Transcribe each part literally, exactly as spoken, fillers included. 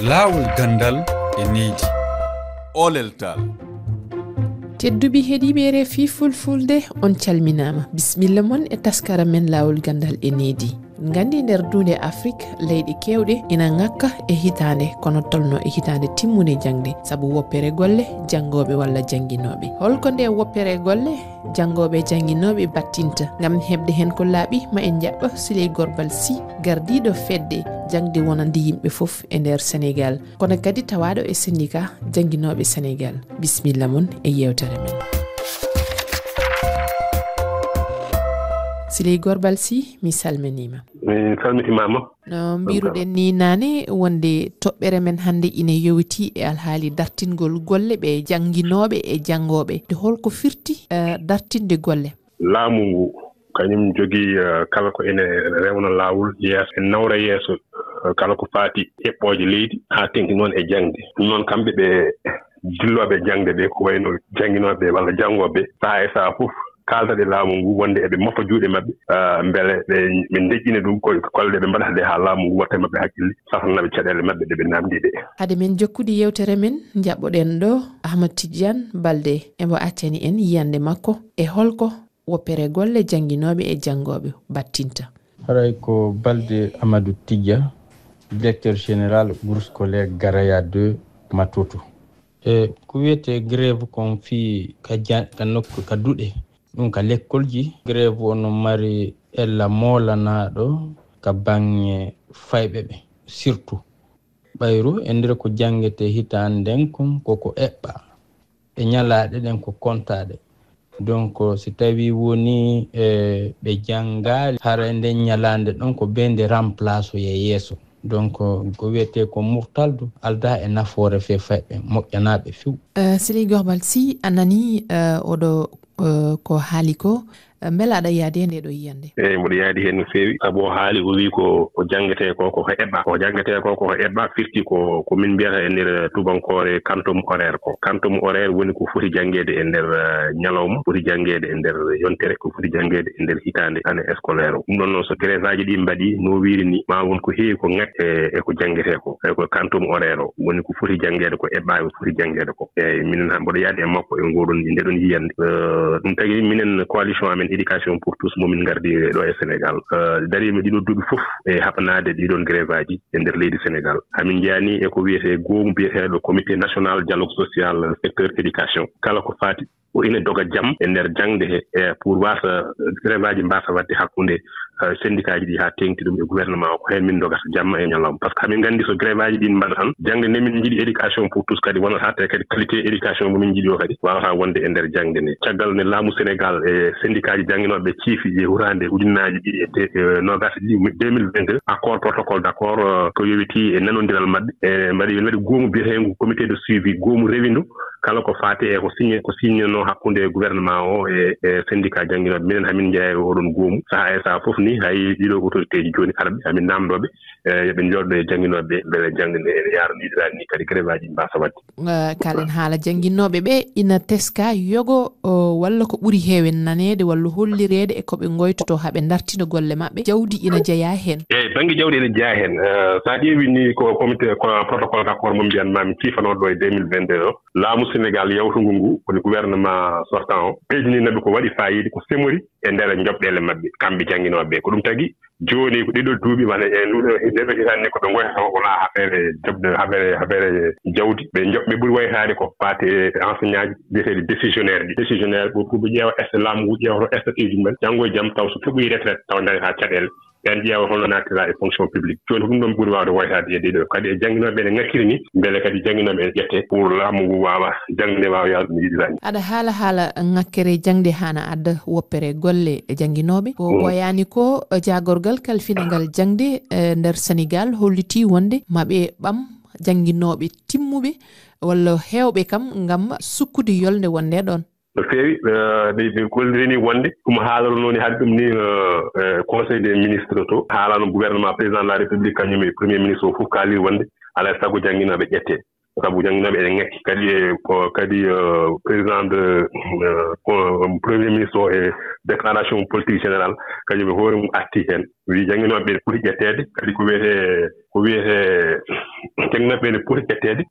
Laawol ganndal e needi. Oleltal. Tedduɓe heɗiiɓe R F I Fulfulde, on calminaama. Bismilla mon e taskara men Laawol Ganndal e Needi. Nganndi nder duunde Afrik, leyɗe keewɗe ina ŋakka e hitaande, kono tolno e hitaande timmunde jaŋde, sabu woppere golle janngooɓe walla jannginooɓe. Holko nde woppere golle janngooɓe e jannginooɓe battinta? Ngam heɓde heen ko laaɓi, ma en njaɓɓo Siley Gorbal Sy, gardiiɗo fedde jaŋde wonande yimɓe fof e nder Senegaal, kono kadi tawaaɗo e sendika jannginooɓe Senegaal. Bismilla mon e yeewtere men. Siley Gorbal Sy, mi salminiima. Mi salmitimaama. No mbiruɗen ni naane, wonde toɓɓere men hannde ina yowiti e alhaali dartingol golle ɓe jannginooɓe e janngooɓe. De holko firti, eh, dartinde golle? Laamu ngu, kañum jogii, eh, kala ko ene rewna laawol yeeso, ene nawra yeeso, eh, kala ko faati eɓɓooje leydi, haa teŋti noon e jaŋde. Ɗum noon, kamɓe ɓe dillooɓe jaŋde ɓe, ko wayno jannginooɓe walla janngooɓe, sahaa e sahaa fof kaalda ɗe laamu ngu, wonde eɓe mofa juuɗe maɓɓe, ah, mbele ɓe, ɓe ndeƴƴina ɗum, ko golle ɗe ɓe mbaɗata ɗe, haa laamu ngu watta e maɓɓe hakkille, safrana ɓe caɗeele maɓɓe ɗe ɓe naamndi ɗe. Hade men jokkude yeewtere men, njaɓɓoɗen ɗo Ahmad Tidiane Balde, emo accani en yiyannde makko e holko woppere golle jannginooɓe e janngooɓe battinta. Haray ko Balde Amadou Tijja, directeur général groupe scolaire Garaya deux, Matoto. E ko wiyetee grève kon fii ka ja-, ka nokku, ka duɗe, ɗum ka lekkolji. Grève on no mari ella moolanaaɗo ka baŋŋe fayɓe ɓe, surtout. Ɓayru e nder ko janngetee hitaande nden kon, koko eɓɓa. E ñalaaɗe ɗen ko kontaaɗe. Donc, si tawii woni, e, ɓe janngaali, hara e nden ñalaande ɗon ko ɓe nde remplace e yeeso. Donc, ko wiyetee ko murtaldu, aldaa e nafoore fee fayɓe moƴƴanaaɓe few. Eh, Siley Gorbal Sy, a nanii, eh, oɗo, eh, ko haali ko, eh, mbela aɗa yaadi e nde ɗo yiyannde? Eey, mboɗo yaadi heen no feewi, sabu o haali, o wii ko, ko janngetee ko, ko ko eɓɓa. Ko janngetee ko, ko ko eɓɓa, firti ko, ko min mbiyata e nder tubankoore quantum horaire ko. Quantum horaire woni ko foti janngeede e nder, eh, ñalawma, foti janngeede e nder yontere, ko foti janngeede e nder hitaande, année scolaire o. Ɗum ɗon noon, so grève aji ɗi mbaɗi, no wiiri ni, ma won ko heewi ko ŋakki e, e ko janngetee ko. E ko quantum horaire o, woni ko foti janngeede ko eɓɓa, ko foti janngeede ko. Eey, minen han mboɗo yaadi e makko e ngoɗon, nde ɗon yiyannde. Eh, ɗum tagi minen coalition amen Éducation pour tous mo min ngardi ɗo e Sénégal. Eh, dariima ɗiɗo duuɓi fof e haɓanaade ɗiɗon grève aji e nder leydi Sénégal. Hamin njeyani e ko wiyetee goomu biyeteeɗo Comité National Dialogue Social Secteur Éducation. Kala ko faati ko ina doga jam e nder jaŋde he, e pour wasa grève aji mbasa waɗde hakkunde, eh, syndicat ji ɗi haa teŋti ɗum e gouvernement o. Ko heen min ndogata jamma e ñalawma. Par ce que hamin nganndi so grève aji ɗin mbaɗa tan, jaŋde nde min njiɗi Éducation pour tous kadi wonata, te kadi qualité éducation mo min njiɗi o kadi wawata wonde e nder jaŋde nde. Caggal nde laamu Sénégal e syndicat ji jannginooɓe ciifi e huraande ujunnaaji ɗiɗi e te-, e noogaas e ɗiɗi, deux mille vingt-deux, accord protocole d'accord, eh, ko yowiti e nanondiral maɓɓe, e mbaɗi, mbaɗi goomu biyeteengu comité de suivi, goomu rewindu, kala ko faati e ko signé, ko signénoo hakkunde gouvernement o e, e syndicat jannginooɓe. Minen hamin njeyaa e oɗon goomu. Sahaa e sahaa fof ni, hay ɗiɗo autorité ji jooni arɓe, hamin naamndooɓe, e, yo ɓe njooɗo e jannginooɓe, mbele jaŋde nde ene yaara ni, ni kadi grève aji mbasa waɗde. Eh, kalen haala jannginooɓe ɓe ina teska yogo, o, walla ko ɓuri heewen naneede walla hollireede e ko ɓe ngoytoto haa ɓe ndartina golle maɓɓe. Jawdi ina jeyaa heen. Eey, bannge jawdi ene jeyaa heen. Eh, so a ƴeewi ni ko comité, ko protocole d'accord mo mbiyan ma mi ciifanoo ɗo e deux mille vingt-deux o, laamu Sénégal yawtungu ngu, woni gouvernement sortant o, ɓeydini naɓe ko waɗi faayiida, ko semori e nder njoɓɗeele maɓɓe, kamɓe jannginooɓe ɓe. Ko ɗum tagi jooni ko ɗiɗo duuɓi walla e nduɗo, e ndeɗo hitaande ko ɓe ngoyata wonaa affaire joɓde, affaire, affaire jawdi. Ɓe njoɓ-, ɓe ɓuri waytaade ko faati e enseignant ji biyeteeɗi décisionnaire ɗi. Décisionnaire ko, ko ɓe ƴeewa est-ce que laamu ngu ƴeewata statut ji mumen. Janngo e jam taw so toɓoyi retraite taw ndañataa caɗeele. Ɓen ƴeewa holno naatira e fonction publique. Jooni ko ɗum ɗon ɓuri waawde woytaade e ɗiɗo. Kadi e jannginooɓe ene ŋakkiri ni, mbele kadi jannginooɓe ene ƴette pour laamu ngu waawa jaŋde waawa yaade ɗum yiɗiraani. Aɗa haala haala ŋakkere jaŋde hana adda woppere golle e jannginooɓe. Ko ɓooyaani ko jaagorgal kalfinangal jaŋde, eh, nder Senegaal hollitii wonde ma ɓe ɓam jannginooɓe timmuɓe walla heewɓe kam ngam sukkude yolnde wonde ɗoon. No feewi, eh, ɓe, ɓe golliri ni wonde ɗum haalornoo ni hade ɗum ni, eh, eh, Conseil des ministres to, haalano gouvernement, président de la République, kañum e premier ministre o fof kaalii wonde alaa e sago jannginooɓe ƴettee. Sabu jannginooɓe ene ŋakki. Kadi e ko kadi, eh, président de, eh, ko, premier ministre o e déclaration politique générale, kañum e hoore mum arti heen. Wii jannginooɓe ɓe poti ƴetteede, kadi ko wiyetee, ko wiyetee maɓɓe ne poti ƴetteede.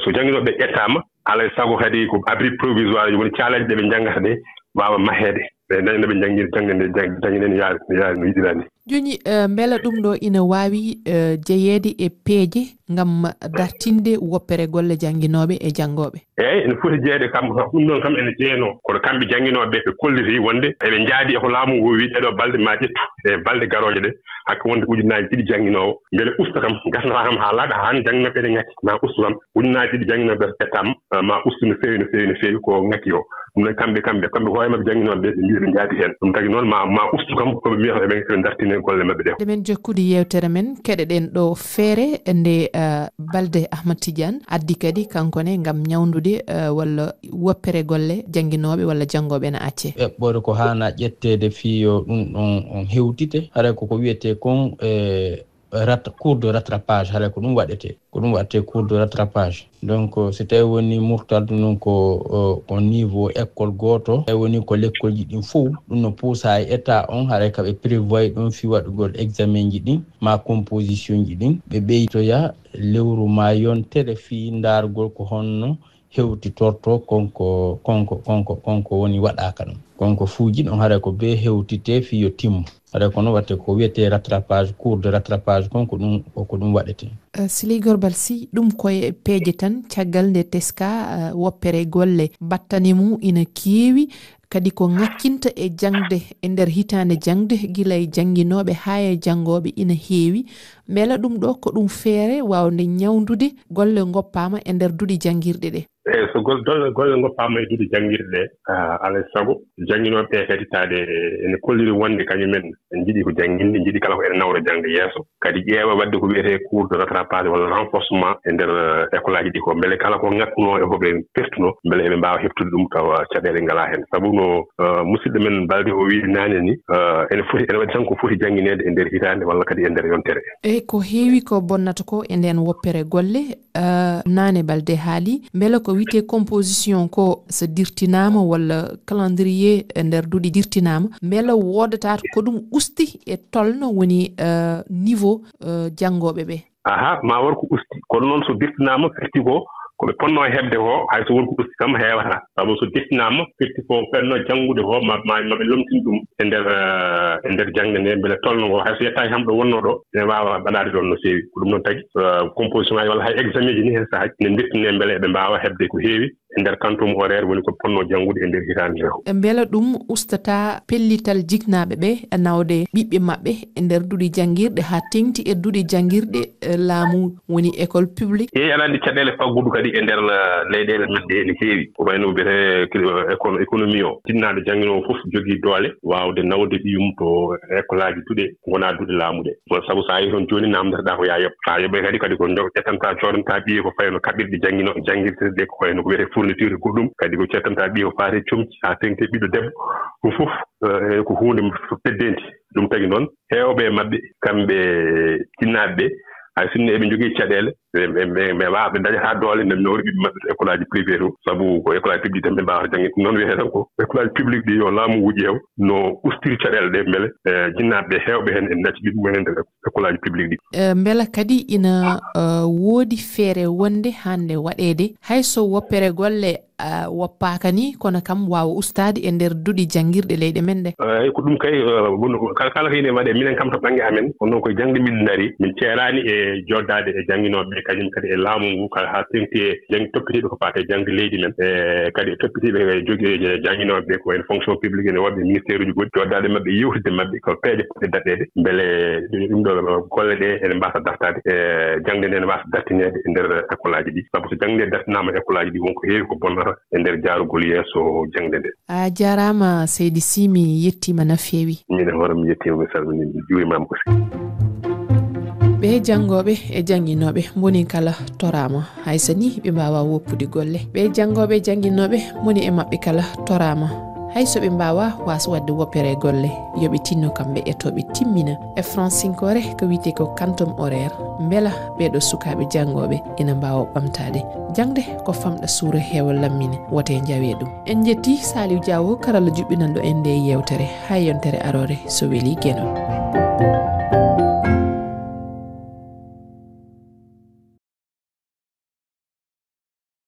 So jannginooɓe ƴettaama, alaa e sago kadi ko abri provisoire, woni caaleeje ɗe ɓe njanngata ɗe waawa maheede. Ɓe daña no ɓe njanngir jannde nde, jannde nde no yaari, no yaari no yiɗiraa ni. Jooni, eh, mbela ɗum ɗo ina waawi, eh, jeyeede e peeje ngam dartinde woppere golle jannginooɓe e janngooɓe? Eeyi, ene foti jeyeede kam, ɗum ɗoon kam ene jeyanoo. Kono kamɓe jannginooɓe ɓe, ɓe kolliti wonde eɓe njaadi e ko laamu ngu wii ɗeɗo balɗe ma ƴettu e balɗe garooje ɗe, hakke wonde ujunnaaji ɗiɗi jannginoowo, mbele usta kam, gasnata kam haa laaɓa, haa jannginooɓe ɓe ene ngati, ma ustu kam, ujunnaaji ɗiɗi jannginooɓe ɓe ƴettaama, ma ustu no feewi, no feewi, no feewi ko ngati o. Ɗum noon kamɓe, kamɓe, kamɓe hoore maɓɓe jannginooɓe ɓe, ɓe mbiya ɓe njaadi heen. Ɗum tagi noon ma, ma ustu kam ko ɓe mbiyata ɓe, ɓe dartine golle maɓɓe ɗe. Nde men jokkude yeewtere men, keɗoɗen ɗo feere nde, eh, Balde Ahmad Tidiane addi kadi kanko ne ngam ñawndude, eh, walla woppere golle jannginooɓe walla janngooɓe ene accee. Eɓɓore ko haana ƴetteede fii yo ɗum ɗon on hewtite. Haray ko ko wiyetee kon, eh, rat-, cours de rattrapage, haray ko ɗum waɗetee. Ko ɗum waɗetee cours de rattrapage. Donc, so tawi woni murtal ɗum ɗon ko, o, ko niveau école gooto, tawi woni ko lekkolji ɗin fof, ɗum no puusa e état on, haray ka ɓe prévoit ɗum fii waɗugol examen ji ɗin, ma composition ji ɗin, ɓe ɓeytoya lewru ma yontere fii ndaargol ko honno hewtitorto konko, konko, konko, konko woni waɗaaka ɗum. Konko fuuji ɗon haray ko bee hewtitee fii yo timmu. Haray kono waɗte ko wiyetee rattrapage, cours de rattrapage kon ko ɗum, ko, ko ɗum waɗetee. Eh, Siley Gorbal Sy, ɗum ko e peeje tan, caggal nde teskaa, eh, woppere golle battane mum ina keewi, kadi ko ŋakkinta e jaŋde e nder hitaande jaŋde, gila e jannginooɓe haa e janngooɓe ina heewi. Mbela ɗum ɗo ko ɗum feere waawnde ñawndude golle ngoppaama e nder duɗi janngirɗe ɗe? Eeyi, so gol-, dolle-, golle ngoppaama e duɗe janngirɗe ɗe, ah, alaa e sago jannginooɓe ɓe kadi taade ene kolliri wonde kañum en njiɗi ko jannginde, njiɗi kala ko ene nawra jaŋde yeeso. Kadi ƴeewa waɗde ko wiyetee cours de rattrapage walla renforcement e nder, eh, école aji ɗi ko mbele kala ko ŋakkunoo e ko ɓe pertunoo, mbele eɓe mbaawa heɓtude ɗum tawa caɗeele ngalaa heen. Sabu no, eh, musidɗo men Balde o wiyi naane ni, eh, ene foti, ene waɗi tan ko foti janngineede e nder hitaande walla kadi e nder yontere. Eeyi, ko heewi ko bonnata ko e ndeen woppere golle, eh, naane Balde haali, mbela ko wiyetee composition ko so dirtinaama walla calendrier e nder duɗi dirtinaama, mbela woodataa ko ɗum usti e tolno woni, eh, niveau, eh, janngooɓe ɓe? Aha, ma wor ko usti. Kono noon so dirtinaama, firti ko ko ɓe potnoo heɓde ko, hay so won ko usti kam heewataa. Sabu so dirtinaama, firti ko ɓe potnoo janngude ko, ma, ma, ma ɓe lomtin ɗum e nder, eh, e nder jaŋde nde, mbele tolno ngo, hay so yettaaki kam ɗo wonnoo ɗo, ene waawa waɗaade ɗoon no feewi. Ko ɗum noon tagi, eh, composition aji walla hay examen ji ni, heen sahaaji, ne dirtinee mbele eɓe mbaawa heɓde ko heewi e nder quantum horaire woni ko potnoo janngude e nder hitaande nde. Mbela ɗum ustataa pellital jiknaaɓe ɓe nawde ɓiɓɓe maɓɓe e nder duɗi janngirɗe haa teeŋti e duɗi janngirɗe, eh, laamu woni école publique? Eeyi, aɗa anndi caɗeele faggudu kadi e nder, eh, leyɗeele men ɗe ene heewi. Ko wayno mbiyetee, eh, éco-, économie o. Tinnaaɗo jannginoowo fof jogii doole waawde nawde ɓiyum to école aji duɗe ngonaa duɗe laamu ɗe. Bon, sabu so a yehii toon jooni, naamndotoɗaa ko yaa yoɓ. So a yoɓii kadi, kadi ko njo-, ƴettantaa, coodantaa ɓiye ko fayi no kaɓirɗe janngino-, janngirɗe ɗe, ko fayi no ko wiyetee fourniture e goɗɗum. Kadi ko ƴettantaa ɓiye ko faati e comci, haa teeŋti e ɓiɗɗo debbo. Ɗum fof, eh, ko huunde teddente. Ɗum tagi noon, heewɓe e maɓɓe, kamɓe jinnaaɓe ɓe, hay sinno eɓe njogii caɗeele, ɓe, ɓe, ɓe, ɓe waawa, ɓe ndañataa doole nde nawri ɓiɓɓe maɓɓe to école aji privé to, sabu ko école aji public tan ɓe mbaawata jannginɗe. Noon wiyetee tan ko école aji public ɗi, yo laamu wuuje heew no ustiri caɗeele ɗe, mbele, eh, jinnaaɓe ɓe heewɓe heen ene ndacci ɓiɓɓe mumen e nder école aji public ɗi. Eh, mbela kadi ina, eh, woodi feere wonde hannde waɗeede, hay so woppere golle, eh, woppaaka ni, kono kam waawa ustaade e nder duɗi janngirɗe leyɗe men ɗe? Eh, ko ɗum kay, eh, woni ko kala, kala ko ine waɗee, minen kam to bannge amen, kono noon koye jaŋde min ndari, min ceeraani e joddaade e jannginooɓe ɓe, kañum kadi e laamu ngu, kala haa teeŋti e jaŋ-, toppitiiɓe ko faati e jaŋde leydi men, e kadi e toppitiiɓe e jogi-, e jannginooɓe ɓe, ko wayno fonction publique en e wonɓe e ministère uji goɗɗi, joddaade maɓɓe, yewtidde maɓɓe ko peeje poɗɗe daɗɗeede, mbele ɗum ɗo golle ɗe ene mbaasa dartaade, e jaŋde nde ene waasa dartineede e nder école aji ɗi. Sabu so jaŋde dartinaama e école aji ɗi, won ko heewi ko bonnata e nder jaarugol yeeso jaŋde nde. A jaaraama, Seydi Sy, mi yettiima no feewi. Miin e hoore mi yettiima, mi salminiima, mi juuriima ma aussi. Ɓee janngooɓe e jannginooɓe, moni kala toraama. Hay so nii ɓe mbaawaa woppude golle. Ɓee janngooɓe e jannginooɓe, moni e maɓɓe kala toraama. Hay so ɓe mbaawaa waas waɗde woppere golle, yo ɓe tinno kamɓe e to ɓe timmina. E fransinkoore ko wiyetee ko quantum horaire. Mbela ɓee ɗoo sukaaɓe janngooɓe ina mbaawa ɓamtaade. Jaŋde ko famɗa suura heewa lammina, wote njawee ɗum. En njettii Saliou Diawo, karalla juɓɓinanɗo en ndee yeewtere. Haa yontere aroore, so welii Geno.